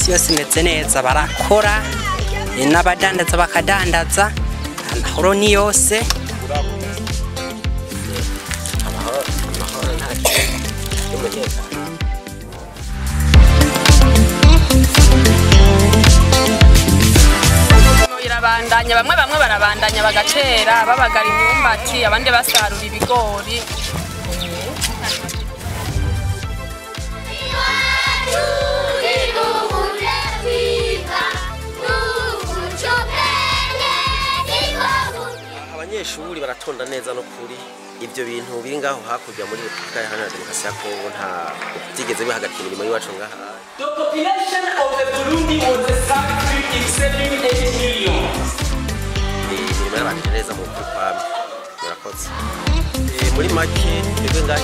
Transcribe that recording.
Isi yose imeze neza, barakora n'abadandaza bakadandaza, amahoro ni yose. Amahoro, amahoro, nta kintu y'umutekano. Irabandanya, bamwe bamwe barabandanya bagatera, babagara imyumbati, abandi basarura ibigori. Abanyeshuri baratonda neza no kuri ibyo bintu biri ngaho hakurya muri Repubulika Iharanira Demokarasi ya Kongo, nta byigeze bihagarika imirimo y'iwacu ngaha. The population of the Burundi was exactly exceeding 8 million. Imirimo yarabandije neza mu kuri kwamye. Murakoze. Muri make twebwe ngaha